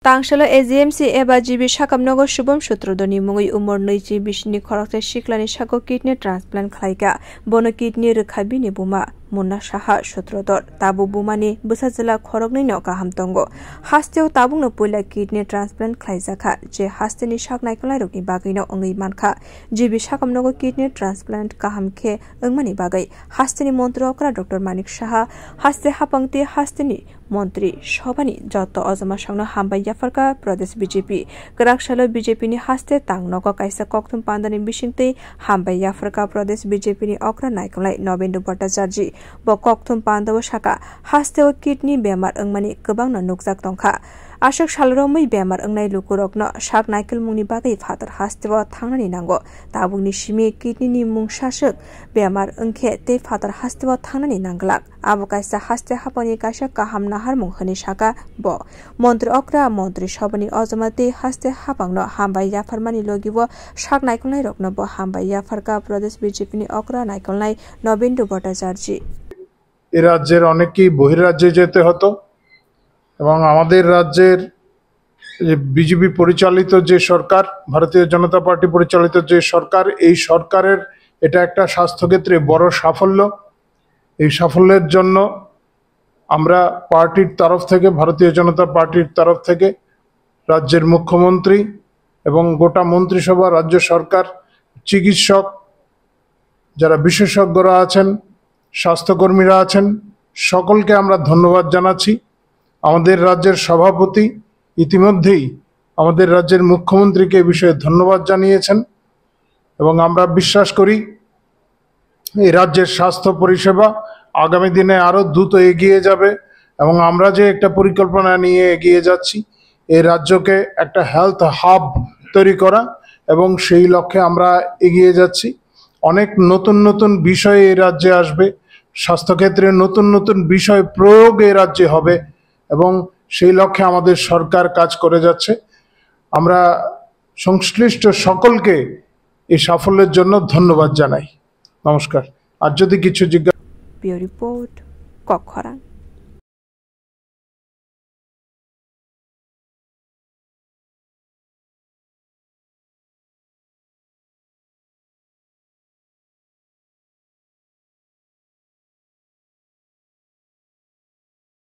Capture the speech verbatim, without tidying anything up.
Tangsalo A G M C eba G B Sakamnogo Shubham Sutrodorni mungwi umor nwichi bisini khoroksa siklani sago kidney transplant khlaikha. Bono kidney rwkha bini buma Munna Saha Sutrodor. Tabuk bumani bwsajwla khoroknwino kaham tongo. Hasteo tabukno puila kidney transplant khlaijakha, je hasteni sak naikolnairokni bagwino wngwi mankha. G B Sakamnogo kidney transplant kaham khe wngmani bagwi hasteni montri okra Doctor Manik Saha, haste haphang tei hasteni montri sobhani joto ojomasongno hambai yapharkha Pradesh B J P. Kwraksalo B J P ni haste tang nogo kaisa kokthum pandani bisingtwi hambai yapharkha Pradesh B J P ni okra naikolnai Nobendra Bhattacharjee. Bo kokthum pandao sakha, hasteo kidney bemar wngmani kwbangno nukjak tongkha. Aswk salromwi bemar wngnai lukurokno sak naikolmungni bagwi phatar hasteo thangnani nango. Tabukni simi kidney ni mungsa swk bemar wngkhe tei phatar hasteo thangnani nangglak. Abo kaisa haste haphangni kaisa kaham naharmung hwnwi sakha bo. Montri okra, montri sobhani ojoma tei haste haphangno hambai yapharmani logi o sak naikolnairokno bo hambai yapharkha Pradesh B J P ni okra naikolnai Nobendra Bhattacharjee. এ রাজ্যের অনেকেই বহিরাজ্যে যেতে হতো এবং আমাদের রাজ্যের যে বিজেপি পরিচালিত যে সরকার, ভারতীয় জনতা পার্টি পরিচালিত যে সরকার, এই সরকারের এটা একটা স্বাস্থ্যক্ষেত্রে বড় সাফল্য। এই সাফল্যের জন্য আমরা পার্টির তরফ থেকে, ভারতীয় জনতা পার্টির তরফ থেকে রাজ্যের মুখ্যমন্ত্রী এবং গোটা মন্ত্রিসভা, রাজ্য সরকার, চিকিৎসক, যারা বিশেষজ্ঞরা আছেন, স্বাস্থ্যকর্মীরা আছেন, সকলকে আমরা ধন্যবাদ জানাচ্ছি। আমাদের রাজ্যের সভাপতি ইতিমধ্যেই আমাদের রাজ্যের মুখ্যমন্ত্রীকে এ বিষয়ে ধন্যবাদ জানিয়েছেন এবং আমরা বিশ্বাস করি এই রাজ্যের স্বাস্থ্য পরিষেবা আগামী দিনে আরও দ্রুত এগিয়ে যাবে এবং আমরা যে একটা পরিকল্পনা নিয়ে এগিয়ে যাচ্ছি, এই রাজ্যকে একটা হেলথ হাব তৈরি করা, এবং সেই লক্ষ্যে আমরা এগিয়ে যাচ্ছি। অনেক নতুন নতুন বিষয় এই রাজ্যে আসবে, স্বাস্থ্যক্ষেত্রে নতুন নতুন বিষয় প্রয়োগ এই রাজ্যে হবে এবং সেই লক্ষ্যে আমাদের সরকার কাজ করে যাচ্ছে। আমরা সংশ্লিষ্ট সকলকে এই সাফল্যের জন্য ধন্যবাদ জানাই। নমস্কার। আর যদি কিছু জিজ্ঞাসা Bureau Report, Kokkhorang.